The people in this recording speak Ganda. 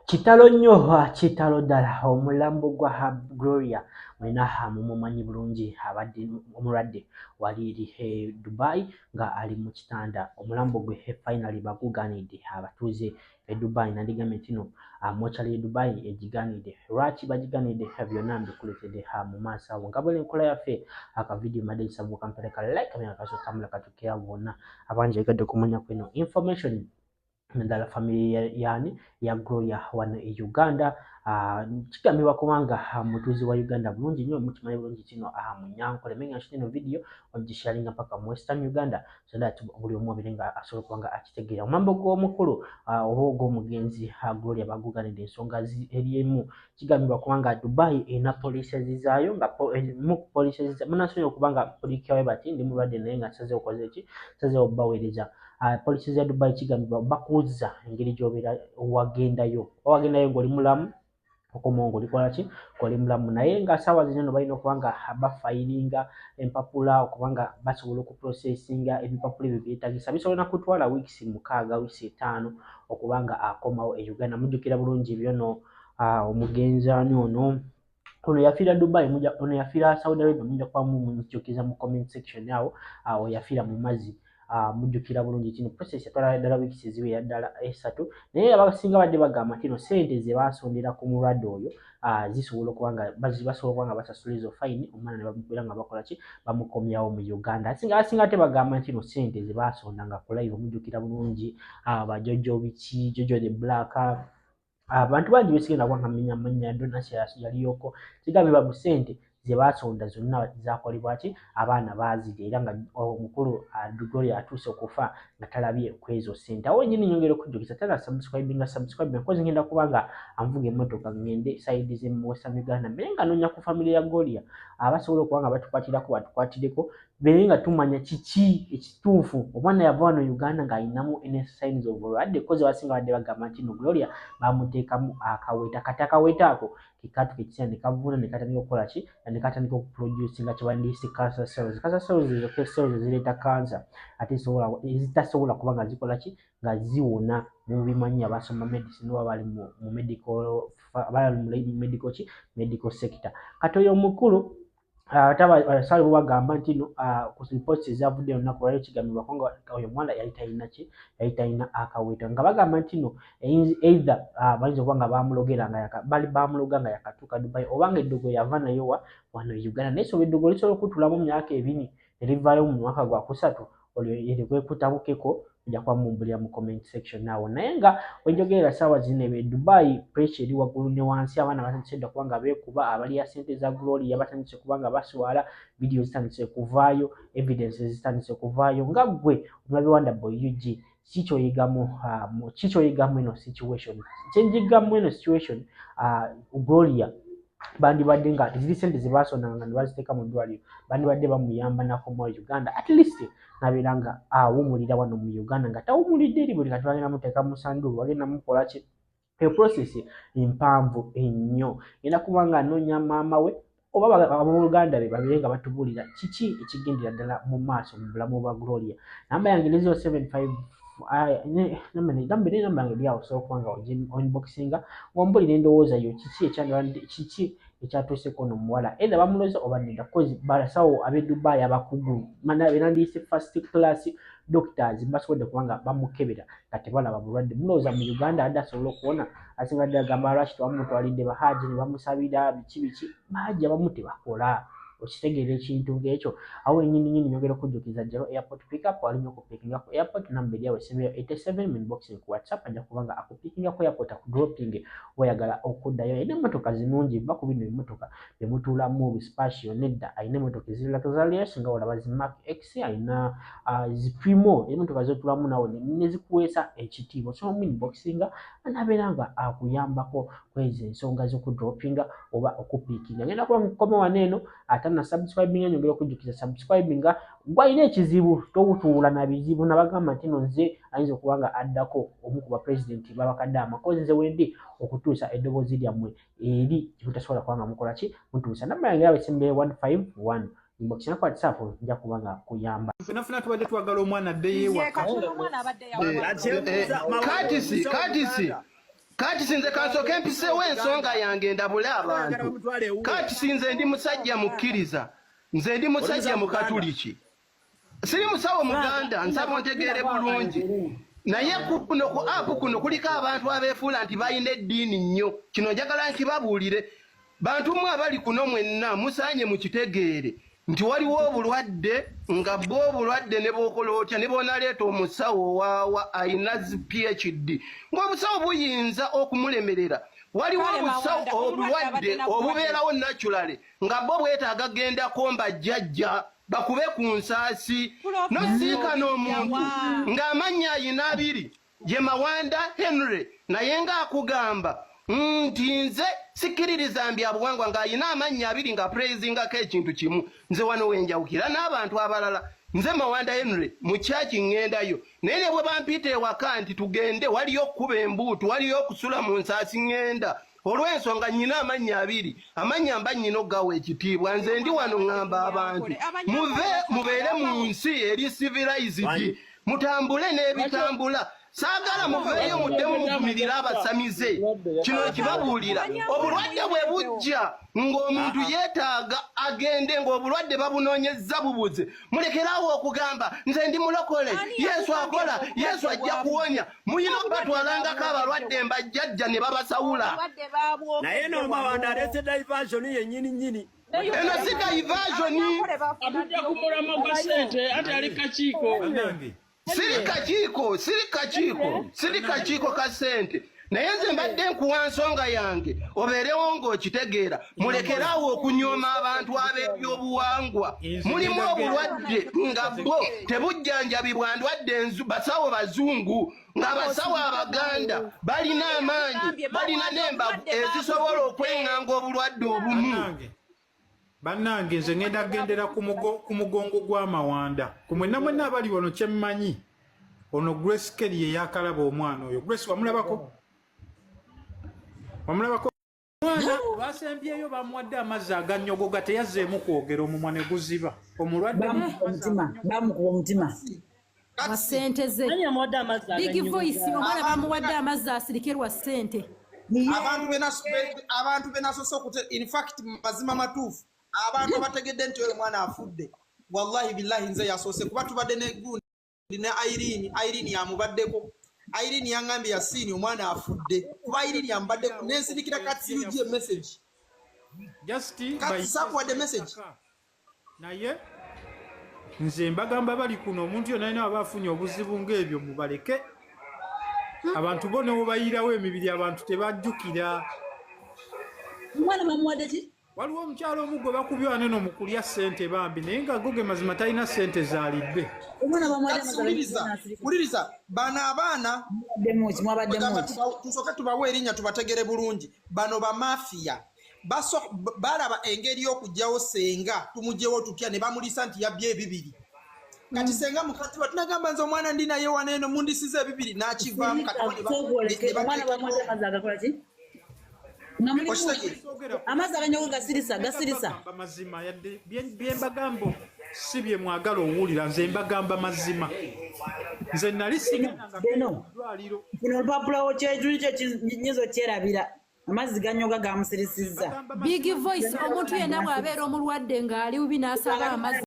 Kitalo nnyo, kitalo ddala. Omulambo gwa Gloria mwena mumumanyi bulungi, abadde omulwadde wali eri e Dubai nga ali mu kitanda. Omulambo gwe finally bagugaanidde abatuuze e Dubai. Nandigambye nti no mochali e Dubai egigaanidde. Lwaki bagigaanidde? Byonna mbikuleetedde mu maaso awo nga bweri enkola yaffe. Akavidiyo mbadde nsaba okampere ka like kamera kasotambula katukira bonna abanjagadde okumanya kweno information, naddala famire yani ya Gloria wano e Uganda. Kigambibwa kubanga mutuuze wa Uganda bulungi nnyo, mukimanyi bulungi kino munyankole. Menga nshita eno video ogisharinga mpaka mu Western Uganda so that buli omu abire nga asobola okuba nga akitegeera. Omwambo gw'omukulu oba ogw'omugenzi Gloria baguganidde ensonga eri emu. Kigambibwa kubanga Dubai erina policies zaayo nga mu policies munasonyiwa okubanga pulikyawe bati ndi mulwadde, naye nga nsazeewo koze ki, nsazeewo obbaweereza. Policies ya Dubai kigambibwa bakuwuzza engeri gy'obeera wagendayo, oba wagendayo ng'oli mulamu, okomawo ng'olikola ki, ng'oli mulamu. Naye nga saawa zino eno balina okuba nga bafayiringa empapula okuba nga basobola okuprocessinga ebipapula ebyo byetagisa. Bisobola nakutwala weeks 6, weeks 5 okuba nga akomawo e Uganda. Mujjukira bulungi byono, omugenzi ani ono, ono yafiira Dubai, ono yafiira Saudi Arabia. Mujja kuba munjjukiza mu comment section awo. Awo yafiira mu mazzi. Mujjukira bulungi kino process yatwala ddala weeks eziwera ddala 3. Naye abasinga badde bagamba nti no sente ze basondera ku mulwadde oyo zisobola okuba nga basobola okuba nga basasula ezo fine, omwana ne bamukuira nga bakola ki, bamukomyawo mu Uganda. Asinga ate bagamba nti no sente ze basonda nga ku live, mujjukira bulungi bajojo biki, Jojo the Black, abantu bangi besigenda kuba nga mmenya amannya, Donasi yaliyoko. Kigambibwa mu sente ze basonda zonna zakolebwa ki, abaana baazirya, era nga omukulu Gloria atuuse okufa nga talabye kwezo sente. Awo nyini nyongera okujjukiza tala subscribinga, subscribe nkozi ngenda kuba nga anvuga emmotoka ngende side ze mu Western Uganda mbere nga noonya ku family ya Gloria abasobola okuba nga batukwatirako, batukwatireko bere nga tumanya kiki ekituufu. Omwana yava wano Uganda ng'alinamu any signs of bulwadde? Kozi abasinga badde bagamba nti no Gloria bamuteekamu akaweta. Kati akaweta ako kekatuka ekiseera ne kavuna ne katandika okukola ki, ne katandika okuproducinga kyebandiise cancer cells. Cancer cells ezo cells ezireeta cancer ate ezitasobola kuba nga zikola ki, nga ziwona. Mubimanyi abasoma medicine oba bali mu medical, bali mu medical ki, medical sector. Kati oyo omukulu ate abasawo bo bagamba nti no ku reports ezavudde olunaku lwaliro kigambibwa nga oyo omwana yali talina ki, yali talina akaweta, nga bagamba nti no either bayinza okuba nga bamulogera nga bali bamuloga nga yakatuuka Dubai, oba nga eddogo yava nayo wa wano e Uganda. Naye soba eddogo lisobola okutulamu myaka 2 ne livaayo mu mwaka gwa kusatu, olwo erikweekutabukeko. Ojja kuba mumbulira mu comment section awo. Naye nga wenjogerera saawa zino e Dubai pressure eri waggulu ne wansi. Abaana batandise dda kuba nga beekuba, abalya sente za Gloria batandise kuba nga baswala, vidiyo zitandise kuvaayo, evidence zitandise kuvaayo. Nga ggwe omulabi Wonder Boy UG, kikyoyigamu eno situation? Kyenjigamu eno situation, Gloria bandibadde nga ziri sente zebasondanga ne baziteeka mu ddwaliro, bandibadde bamuyamba nakomawo Uganda, at least nabeera nga awumulira wano mu Uganda, nga tawumulidde eri buli kati bagenda muteeka mu sanduulu, bagenda mukola ki. Eyo process empanvu ennyo. Ngenda kuba nga anoonya maama we oba abooluganda be babeere nga batubuulira kiki ekigendera ddala mu maaso mu bulamu bwa Gloria. Namba yange ne 075, namba yange eri awo, osobola okuba nga oinboxinga ng'ombulira endowooza yo, kiki ekyandibadde, kiki ekyatuuseko ono omuwala, either bamuloza oba nedda. Kozi basawo ab'e Dubai abakugu benandiyise first class doctors basobodde kuba nga bamukebera nga tebalaba bulwadde. Mulowooza mu Uganda adde asobola okuwona? Asinga dde agamba lwaki tewamutwalidde bahaji ne bamusabira biki biki? Bahaji abamu tebakola. Okitegeera ekintu ng'ekyo? Awo wenyini nyini nyongera okujjukiza Jero Airport Pickup, alinnya okupikinga ku airport. Namba eri awo esembeyo 87, inboxing ku WhatsApp, ajja kuba nga akupikinga ku airport, akudropping oyagala okuddayo. Alina emmotoka zinungi, va ku bino emmotoka byemutuulamu obuspacio, nedda. Alina emmotoka eziri luxurious nga olaba zi Mark X, alina zi Premio, emmotoka zotulamu nawe nezikuweesa ekitiibwa. Osobola mu inboxinga anabeera nga akuyambako kwezo ensonga z'okudroppinga oba okupiikinga. Ngenda kuba nkukoma wano eno. Ate na subscribinga, nyongera okujjukiza subscribinga. Gwalina ekizibu totuula na bizibu, nabagamba nti no nze ayinza okuba nga addako omu ku bapulezidenti babakadde amakozi. Nze wendi okutuusa eddoboozi lyammwe eri mutasobola kuba nga mukola ki, mutuusa. Namba yange yaba esembeyo 151, inbox ku WhatsApp, nja kuba nga kuyamba. Ffenna ffenna tubadde twagala omwana addeyo ewaka. Katisi, Katisi. Kati sinze kansooke mpiseewo ensonga yange ndabule abantu. Kati sinze ndi musajja mukkiriza, nze ndi musajja mukatuliki, siri musawo muganda, nsaba ontegeere bulungi. Naye kuno ku app kuno kuliko abantu abeefuula nti balina eddiini nnyo. Kino njagala nkibabuulire, bantu mmwe abali kuno mwenna musaanye mukitegeere nti waliwo obulwadde nga bwo obulwadde ne bw'okola otya, ne bw'onaleeta omusawo owaawa ayina zi PhD, ng'obusawo buyinza okumulemerera. Waliwo Kale obusawo Mawanda, omulwadde abadde obulwadde na bulwadde. obubeerawo naturally, nga bwo bwetaaga gendako mbajjajja bakube ku nsaasi. Prof, Nosiikana omuntu yawa. ng'amannya ayina abiri, ye Mawanda Henry, naye ng'akugamba nti nze sikkiririza mbya buwangwa, ng'ayina amannya abiri nga praisingako ekintu kimu. Nze wano wenjawukira n'abantu abalala. Nze Mawanda Henry, mu kyaki ŋŋendayo, naye ne bwe bampita ewaka nti tugende, waliyo okkuba embuutu, waliyo okusula mu nsaasi, ŋŋenda, olw'ensonga nnyina amannya abiri. Amannya mba nnyina okugawa ekitiibwa. Nze ndi wano ŋŋamba abantu, muve mubeere mu nsi eri civilized, mutambule n'ebitambula. Saagala muveeyo muddemu muvumirire abasamize. Kino ekibabuulira, obulwadde bwe bujja ng'omuntu yeetaaga agende, ng'obulwadde babunoonyezza bubuze, mulekeraawo okugamba nze ndi mulokole, Ani Yesu yakugambye akola, obulwadde Yesu ajja bwa- kuwonya. Muyina okubatwalangako abalwadde mbajjajja ne babasawula. Obulwadde babwogedde Naye nomawanda wano. aleese diversion yennyini nnyini. Eno si diversion. Atujja ku mulamwa gwa ssente, ate ali kakiiko. Bannange. Siri kakiiko, siri kakiiko, siri kakiiko ka ssente, naye nze mbadde nkuwa nsonga yange obeerewo ng'okitegeera. Mulekeraawo okunyooma abantu ab'ebyobuwangwa. Mulimu obulwadde nga bwo tebujjanjabibwa ndwadde basawo bazungu, ng'abasawo abaganda balina amaanyi, balina n'embavu ezisobola okweŋŋanga obulwadde obumu. Bannange, bannange, nze ngenda kugendera ku mugongo gw'amawanda ku mwenna mwenna abali wano. Kyemmanyi, ono Grace Kelly ye yakalaba omwana oyo. Grace, wamulabako? Wamulabako omwana lwasembyeyo? Bamuwadde amazzi aganyogoga, teyazzeemu kwogera, omumwa ne guziba. Omulwadde Bamukuba omutima, bamukuba omutima. Lwa ssente ze. Ani yamuwadde amazzi Big aganyogoga? Voice, omwana bamuwadde amazzi asirike lwa ssente. Abantu benasoose okute, in fact, mu mazima matuufu, abantu abategedde nti oyo omwana afudde, wallahi billahi, nze yasoose, kuba tubadde ne gundi ne Irene. Irene yamubaddeko. Irene yaŋŋambye, "Yasiini, omwana afudde," kuba Irene yamubaddeko nensindikira Katsirugi message. Just Kati saakuwadde message. Naye nze mbagamba, bali kuno, omuntu yonna alina aba afunye obuzibu ng'ebyo, mubaleke. Abantu bo newebayirawo emibiri, abantu tebajjukira. Omwana bamuwadde ki? Waliwo omukyalo omu gwe bakubye wano mu kulya ssente bambi, naye nga go ge mazima, talina ssente zaalidde. Omwana bamuwadde Kati wuliriza, wuliriza, bano abaana Mwabaddemu ki? Mwabaddemu Bagamba ki? Tusooke tubawe erinnya tubategere bulungi. Bano bamafiya. Balaba engeri y'okugyawo senga, tumugyewo tutya? Ne bamulisa nti yabbye ebibiri. Kati senga mukati wa tunagamba, "Nze omwana ndi naye wano eno, mundisiza ebibiri," n'akivaamu. Kati bo Soogoleke ne omwana bamuwadde amazzi agakola ki? Nga mulimu Okitegeera? Amazzi aganyogo gasirisa, gasirisa. Mbagamba mazima, yadde bye mbagamba si bye mwagala owulira, nze mbagamba mazima. Nze nali sigendanga Beno. ddwaliro. Kino olupapula kyejuli kyo kinyinza okyerabira. Amazzi ganyoga gamusirisizza. Big Voice, omuntu yenna bw'abeera omulwadde ng'ali bubi n'asaba amazzi.